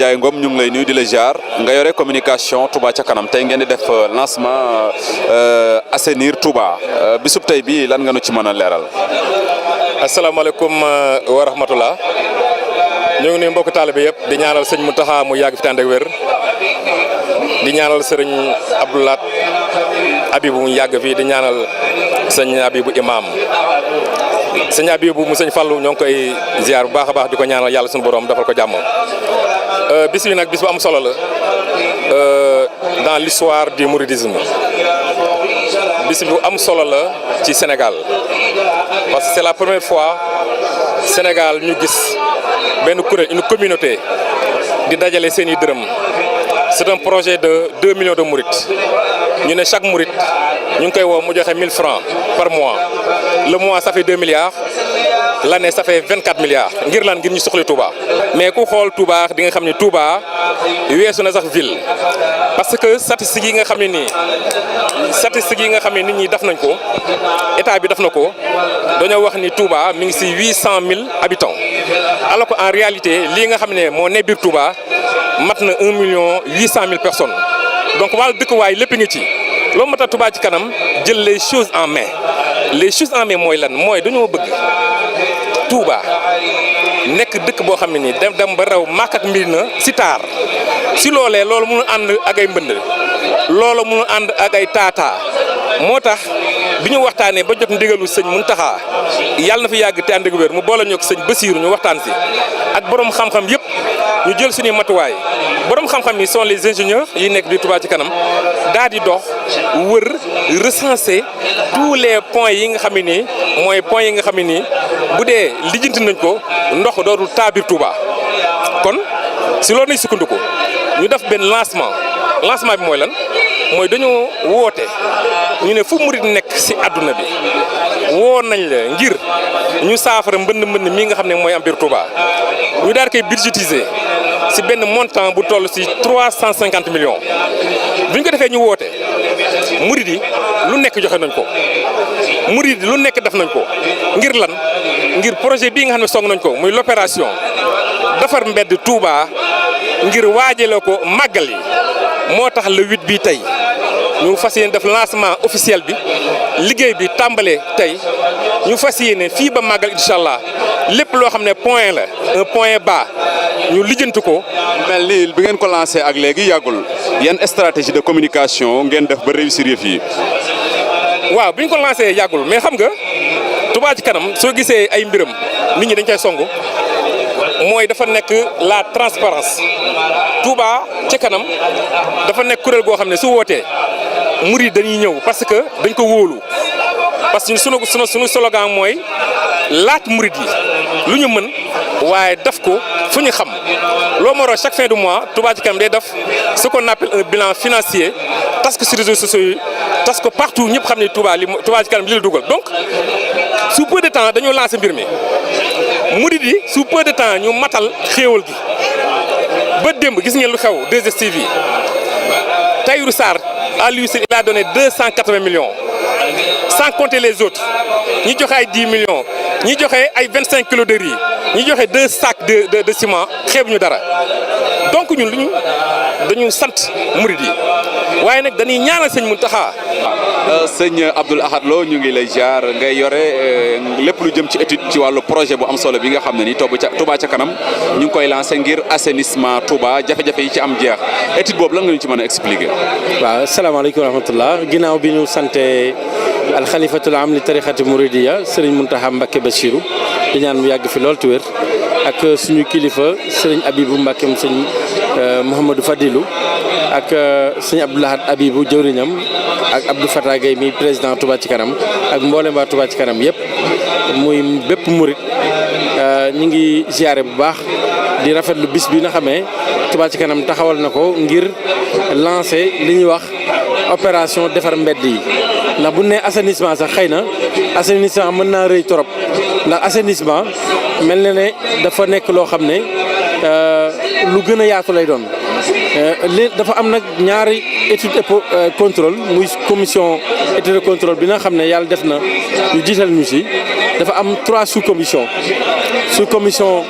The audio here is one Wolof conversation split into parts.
Ndiaye Ngom ñu ngi lay nuyu di la ziar nga yore communication Touba ca kanam tey ngeen di def lancement assainir Touba bisub tey bi lan nga nu ci mën a leeral. asalaamaaleykum wa rahmatullah ñu ngi nuyu mbokk taalibe yëpp di ñaanal sëñ Mountakha mu yàgg fi tànd ak wér di ñaanal sëriñ Abdoulaat Abibu mu yàgg fii di ñaanal sëñ Abibu imam sëñ Abibu mu sëñ Fallu ñoo ngi koy ziar bu baax a baax di ko ñaanal yàlla suñu borom defal ko jàmm. bis bi nag bis bu am solo la dans l'histoire du mouridisme bis bu am solo la ci Sénégal parce que c'est la première fois Sénégal ñu gis benn kuréel une communauté di dajale seen i dërëm. C'est un projet de 2 millions de mourides ñu ne chaque mouride ñu ngi koy woo mu joxe 1000 francs par mois le mois ça fait 2 milliards l'année ça fait 24 milliards ngir lan ngir ñu soxla Touba. mais ku xool Touba di nga xam ne Touba weesu na sax ville parce que statistiques yi nga xam ne nii nit ñi def nañ ko état bi def na ko dañoo wax ni Touba mi ngi ci 800 000 habitants alors que en réalité lii nga xam ne moo ne biir Touba. mat na 1,8 million personnes donc wàllu dëkkuwaay lépp ngi ci loolu moo tax Touba ci kanam jël les choses en main mooy lan mooy dañoo bëgg Touba nekk dëkk boo xam ne nii dem ba raw Makka ak Medina si taar si loolee loolu mënu ànd ak ay mbënd loolu mënu ànd ak ay taataa moo tax bi ñu waxtaanee ba jot ndigalu sëñ Mountakha yàlla na fi yàgg te ànd ak wér mu boole ñoo ak sëñ Bassirou ñu waxtaan si ak borom xam-xam yëpp ñu jël suñuy matuwaay borom xam-xam yi sont les ingénieurs yi nekk di Touba ci kanam daal di dox wër recenser tous les points yi nga xam ne nii mooy points yi nga xam ne nii bu dee lijjanti nañ ko ndox dootul taa biir Touba kon si loolu nañ sukkandiku ñu def benn lancement bi mooy lan mooy dañoo woote ñu ne fu murid nekk si àdduna bi woo nañ la ngir ñu saafara mbënd mii nga xam ne mooy am biir Touba ñu daal koy budgétiser si benn montant bu toll si 350 millions bu ñu ko defee ñu woote murid yi lu nekk joxe nañ ko murid yi lu nekk def nañ ko ngir lan ngir projet bii nga xam ne song nañ ko muy l'opération defar mbedd Touba ngir waajale ko màggal yi moo tax le 8 bii tey ñu fas yéene def lancement officiel bi liggéey bi tàmbalee tey ñu fas yéene fii ba màggal incha allah lépp loo xam ne point la un point bas ñu lijjanti ko. mel ni bi ngeen ko lancé ak léegi yàggul yan stratégie de communication ngeen def ba réussir yëf yi. waaw bi ñu ko lancé yàggul mais xam nga Touba ci kanam soo gisee ay mbiram nit ñi dañ koy songu mooy dafa nekk la transparence Touba ci kanam dafa nekk kuréel goo xam ne su wootee murid dañuy ñëw parce que dañ ko wóolu parce que sunu slogan mooy laat murid yi lu ñu mën waaye def ko fu ñu xam loo moo chaque fin du mois Touba ci kanam day def ce qu'on appelle un bilan financier tas ko sur réseaux sociaux yi tas ko partout ñëpp xam ne Touba ci kanam li la dugal donc sous peu de temps dañoo lancer mbir mi murid yi sous peu de temps ñu matal xéewal gi ba démb gis ngeen lu xew 2STV Tahirou Sarr à lui seul il a donné 280 millions sans compter les autres ñi joxe ay 10 millions ñi joxe ay 25 kilos de riz ñi joxe 2 sacs de ciment xeebuñu dara donc ñun dañu sant murid yi waaye nag dañuy ñaanal sëñ Mountakha. sëñ Abdoul Ahad Lo ñu ngi lay jaar ngay yore lépp lu jëm ci étude ci wàllu projet bu am solo bi nga xam ne ni Touba ca kanam ñu ngi koy lancé ngir assainissement Touba jafe-jafe yi ci am jeex étude boobu lan nga ñu ci mën a expliquer. waaw asalaamaaleykum wa rahmatullah ginnaaw bi ñu sante alxalifatul am li tarixati Mouridiya Serigne Mountakha Mbacké Bassirou di ñaan mu yàgg fi lool te wér ak suñu kilifa Serigne Abibou Mbacké mu sëñ Mouhamadou Fadilou ak sëñ Abdoul Ahad Abibou jëwriñam ak Abdou Fatah Gueye mi président Touba ci kanam ak mboolem waa Touba ci kanam yëpp muy bépp murit ñu ngi ziare bu baax di rafetlu bis bi nga xamee Touba ci kanam taxawal na ko ngir lancer li ñuy wax opération defar mbedd yi ndax bu ne assainissement sax xëy na assainissement mën naa rëy torop ndax assainissement mel na ne dafa nekk loo xam ne lu gën a yaatu lay doon dafa am nag ñaari étude et contrôle muy commission étude et contrôle bi nga xam ne yàlla def na ñu jiital ñu si dafa am 3 sous commission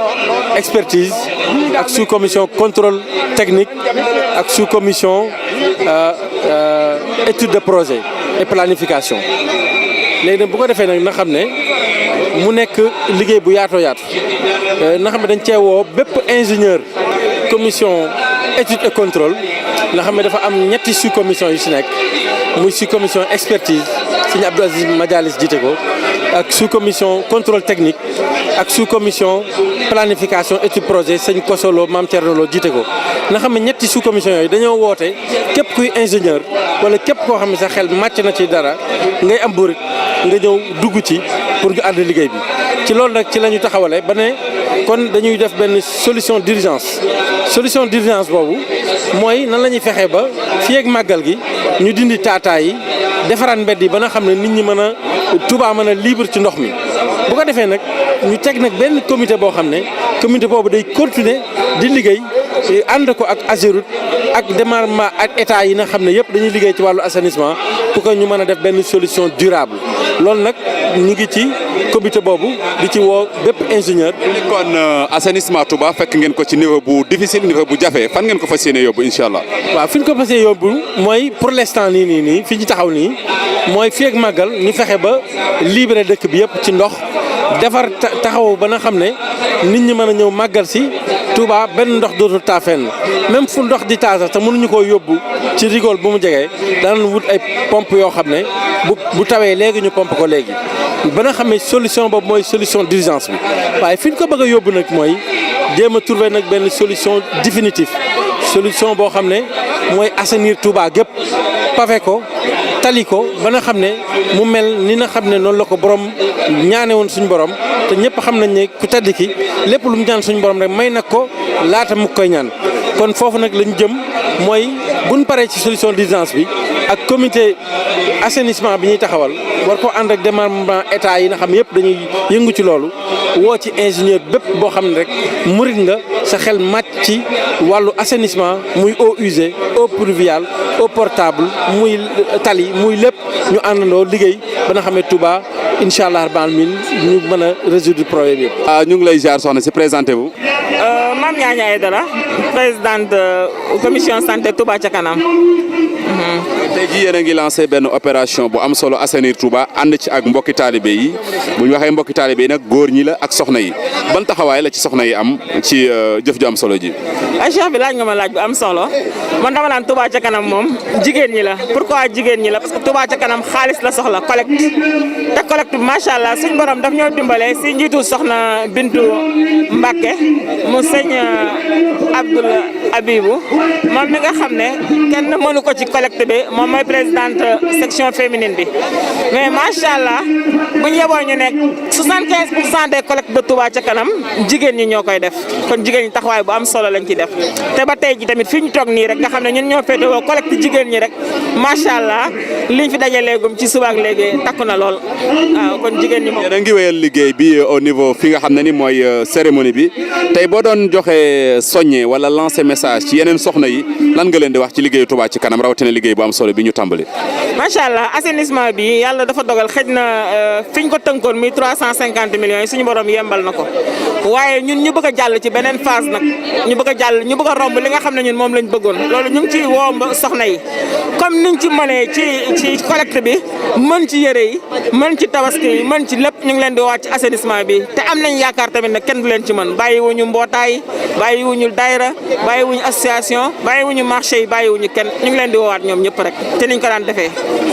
expertise ak sous commission contrôle technique ak sous commission étude de projet et planification léegi nag bu ko defee nag na xam ne mu nekk liggéey bu yaatoo yaatu na xam ne dañ cee woo bépp ingénieur commission étude et contrôle nga xam ne dafa am ñetti sous commission yu si nekk muy sous commission expertise Sëñ Abdou Aziz Madialis jiite ko ak sous commission contrôle technique ak sous commission planification étude projet sëñ Kosolo Mame Thierno Lo jiite ko nga xam ne ñetti sous commission yooyu dañoo woote képp kuy ingénieur wala képp koo xam ne sa xel màcc na ci dara ngay am burit nga ñëw dugg ci pour ñu ànd liggéey bi ci loolu nag ci la ñu taxawale ba ne kon dañuy def benn solution d'urgence boobu mooy nan la ñuy fexee ba fii ak màggal gi ñu dindi taataay yi defaraat mbedd yi ba nga xam ne nit ñi mën a Touba mën a libre ci ndox mi bu ko defee nag ñu teg nag benn comité boo xam ne comité boobu day continuer di liggéey ànd ko ak AGEROUTE ak département ak état yi nga xam ne yëpp dañuy liggéey ci wàllu assainissement pour que ñu mën a def benn solution durable loolu nag ñu ngi ci comité boobu di ci woo bépp ingénieur. kon assainissement Touba fekk ngeen ko ci niveau bu difficile niveau bu jafe fan ngeen ko fas yéene yóbbu incha allah. waaw fi ñu ko fas yéene yóbbu mooy pour l'instant nii fi ñu taxaw nii mooy fii ak màggal ñu fexe ba libéré dëkk bi yëpp ci ndox defar taxaw ba nga xam ne nit ñi mën a ñëw màggal si Touba benn ndox dootul taa fenn même fu ndox di taa sax te mënuñu koo yóbbu ci rigole bu mu jegee danañ wut ay pompe yoo xam ne bu tawee léegi ñu pompe ko léegi ba nga xam ne solution boobu mooy solution d'urgence bi waaye fi ñu ko bëgg a yóbbu nag mooy jéem a trouver nag benn solution définitive solution boo xam ne mooy assainir Touba gépp pavé ko tali ko ba nga xam ne mu mel ni nga xam ne noonu la ko borom ñaane woon suñu borom te ñëpp xam nañ ne ku tedd ki lépp lu mu ñaan suñu borom rek may nag ko laata mu koy ñaan kon foofu nag lañ jëm mooy buñ paree ci solution d'urgence bi ak comité assainissement bi ñuy taxawal war ko ànd ak département état yi nga xam yëpp dañuy yëngu ci loolu woo ci ingénieur bépp boo xam ne rek murit nga sa xel màcc ci wàllu assainissement muy eau usée eau pluviale eau potable muy tali muy lépp ñu àndandoo liggéey ba nga xam ne Touba incha allah rabbil alamin ñu mën a résoudre problème yëpp. ñu ngi lay ziar soxna si présenté wu. Mame Niania Aidara présidente commission santé Touba ca kanam. tey jii yéen a ngi lancé benn opération bu am solo assainir Touba ànd ci ak mbokki taalibe yi bu ñu waxee mbokki taalibe yi nag góor ñi la ak soxna yi ban taxawaay la ci soxna yi am ci jëf ju am solo ji. Cheikh bi laaj nga ma laaj bu am solo man dama naan Touba ca kanam moom jigéen ñi la pourquoi jigéen ñi la parce que Touba ca kanam xaalis la soxla collecte te collecte bi macha allah suñ borom daf ñoo dimbale si njiitu soxna Bintu Mbacke mu sëñ Abdoul Abibou moom mi nga xam ne kenn mënu ko ci collecte bi moom mooy présidente section féminine bi mais macha allah bu ñu yeboo ñu nekk 75% des collectes de Touba ca kanam jigéen ñi ñoo koy def kon jigéen ñi taxawaay bu am solo lañ ci def te ba tey ji tamit fi ñu toog nii rek nga xam ne ñun ñoo féetewoo collecte jigéen ñi rek macha allah liñ fi dajaleegum ci suba ak léegi takku na lool waaw kon jigéen ñi moom. yéen a ngi wéyal liggéey bi au niveau fi nga xam ne ni mooy cérémonie bi tey boo doon joxe soññe wala lancer message ci yeneen soxna yi lan nga leen di wax ci liggéeyu Touba ci kanam rawatina liggéey bu am solo bi ñu tàmbali. macha allah assainissement bi yàlla dafa dogal xëj na fi ñu ko tënkoon muy 350 millions yi suñu borom yembal na ko waaye ñun ñu bëgg a jàll ci beneen phase nag ñu bëgg a romb li nga xam ne ñun moom lañ bëggoon loolu ñu ngi ci woo soxna yi comme niñ ci mënee ci collecte bi mën ci yëre yi mën ci tabaski yi mën ci lépp ñu ngi leen di woo ci assainissement bi te am nañ yaakaar tamit nag kenn du leen ci mën bàyyiwuñu mbootaay bàyyiwuñu daayra bàyyiwuñu association bàyyiwuñu marché yi bàyyiwuñu kenn ñu ngi leen di woowaat ñoom ñëpp rek te niñ ko daan defee